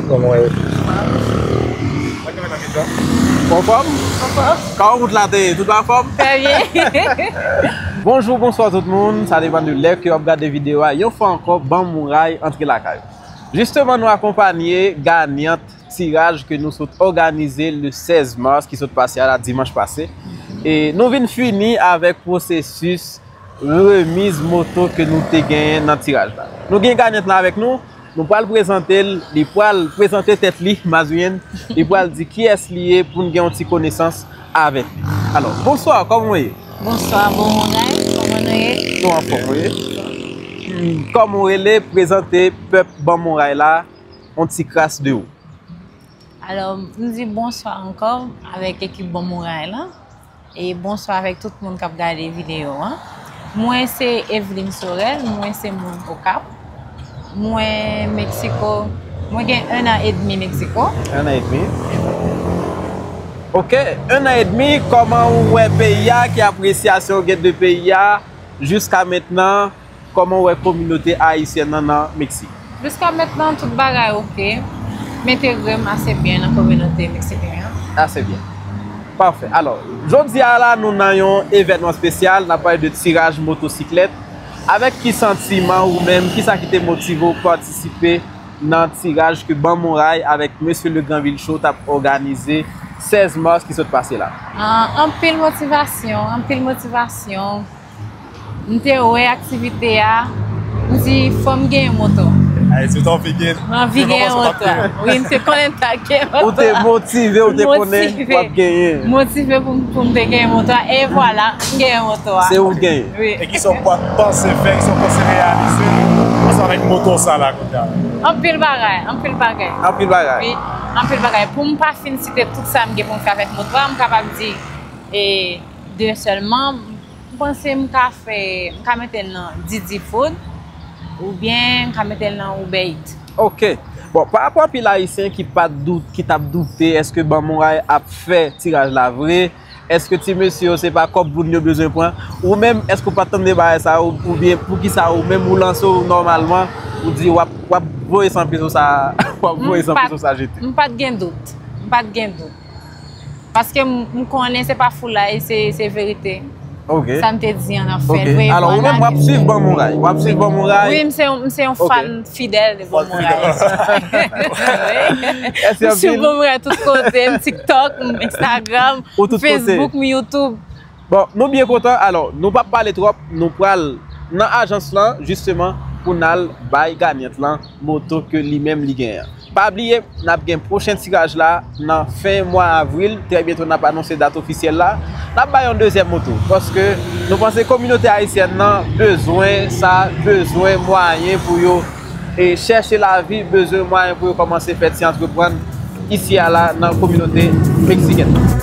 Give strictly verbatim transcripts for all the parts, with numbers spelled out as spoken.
Kòman w ye? Ou anfòm? Anfòm. Kòman wout la te ye? Tout anfòm? Trè byen. Bonjou, bonswa tout moun. Sa depann de lè ke w ap gade videyo a. Yon fwa ankò, Ban Mouray antre lakay ou. Jisteman, nou akonpanye ganyant tiraj ke nou sot òganize le sèz mas ki sot pase a la, dimanch pase. E nou vin fini avèk pwosesis remiz moto ke nou te genyen nan tiraj la. Nou gen ganyant la avèk nou, nou pral prezante l, li pral prezante tèt li, Mazouyen, li pral di kiyès li ye pou n gen yon ti konesans avèk li. Alò, bonswa, kòman w ye? Bonswa, bon Mouray, kòman nou ye? Nou anfòm, wi. Hmm, kòman w rele, prezante pèp Ban Mouray la, yon ti kras de ou. Alò, m di bonswa ankò avèk ekip Ban Mouray la. E bonswa avèk tout moun k ap gade videyo an. Mwen se Evelyne Sorel, mwen se moun Okap. Mwen Meksiko, mwen gen un an edmi Meksiko. Un an edmi. Ok, un an edmi, kòman ou wè peyi a? Ki apresyasyon ou gen de peyi a jiska mentnan? Kòman w wè kominote ayisyèn nan nan Meksik? Jiska mentnan, tout bagay oke. M entegre m ase byen nan kominote meksiken an. Ase byen. Pafè. Alò, jodi a la, nou nan yon evènman espesyal. N ap pale de tiraj motosiklèt. Avèk ki santiman ou menm, kisa ki te motive w patisipe nan tiraj ke Ban Mouray avèk Mesye Le Granville Show t ap òganize sèz mas ki sot pase la? Ah, anpil motivasyon, anpil motivasyon. M te wè aktivite a, m di, "Fò m genyen moto." Ay, se w t anvi gen. M anvi genyen moto. Wi, m te konnen m t ap genyen moto. Ou te motive, ou te konnen w ap genyen. Motive pou, pou m te genyen moto a. E vwala, m genyen moto a. Se ou k genyen. Wi. E kisa w pa panse fè, kisa w panse reyalize ansanm avèk moto sa la kounye a? Anpil bagay, anpil bagay. Anpil bagay. Wi, anpil bagay. Pou m pa fin site tout sa m gen pou m fè avèk moto a, m kapab di, e, de sèlman. M panse m ka fè, m ka mete l nan Didi Food, oubyen m ka mete l nan Uber Eats. Ok. Bon, pa rapò anpil Ayisyen ki pa t dout, ki t ap doute, èske Ban Mouray ap fè tiraj la vre? Èske ti mesye yo se pa kòb moun yo bezwen pran? Ou menm, èske ou pa t tande bagay sa, ou, oubyen poukisa ou menm ou lanse w nòmalman, ou di w ap, w ap voye san peso sa, w ap voye san peso sa jete? M pa t, m pa t gen dout. M pa t gen dout. Paske m, m konnen se pa foulay, se, se verite. Ok. Sa m te di an ap fèt. Ok. Alò, ou menm, w ap swiv Ban Mouray. W ap swiv Ban Mouray. Wi, m se yon, m se yon fan fidèl de Ban Mouray. Wi. M swiv Ban Mouray tout kote, m TikTok, m Instagram, Facebook, m YouTube. Bon, nou byen kontan. Alò, nou p ap pale twòp, nou pral nan ajans lan, jisteman, pou n al bay ganyant lan moto ke li menm li genyen an. Pa bliye, n ap gen pwochen tiraj la nan fen mwa avril. Trè byento, n ap anonse dat ofisyèl la. N ap bay yon dezyèm moto, paske nou panse kominote ayisyèn nan bezwen sa, bezwen mwayen pou yo, e, chèche lavi, bezwen mwayen pou yo kòmanse fè ti antreprann isi a la nan kominote meksikèn nan.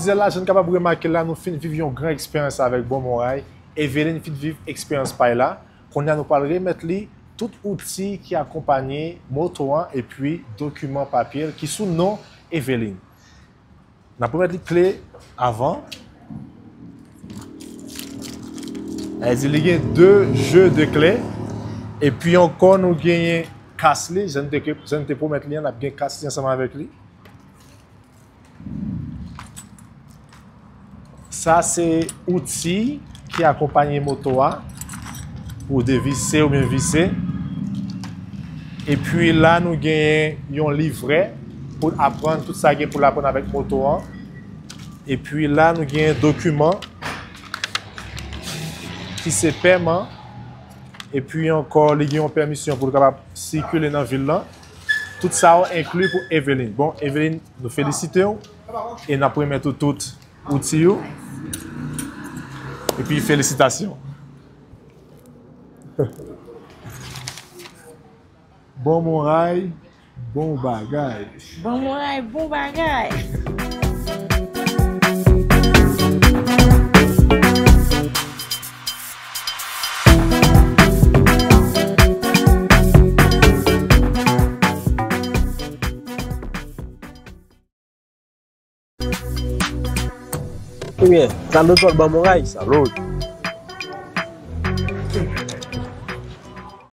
Jan n kapab remake la, nou fin viv yon gran eksperyans avèk Bon Moray. Evelyn fin viv eksperyans pa l la. Kounye a, nou pral remèt li tout outi ki akonpanye moto an epi dokiman papye l ki sou non Evelyn. N ap remèt li kle avan. Sa vle di li gen de je de kle. Epi ankò, nou genyen kas li. Jan n te, jan n te pwomèt li an, n ap gen kas li ansanm avèk li. Sa se outi ki akonpanye moto a pou devise oubyen vise. Epi la, nou genyen yon livrè pou aprann tout sa gen pou l aprann avèk moto an. Epi la, nou genyen dokiman ki se pèman. Epi ankò, li gen yon pèmisyon pou l kapab sikile nan vil lan. Tout sa yo enkli pou Evelyn. Bon, Evelyn, nou felisite w e n ap remèt ou tout outi yo. Epi felisitasyon. Bon moray, bon bagay. Bon moray, bon bagay. Ebyen, sa nou zòt ban moray, sa lòt.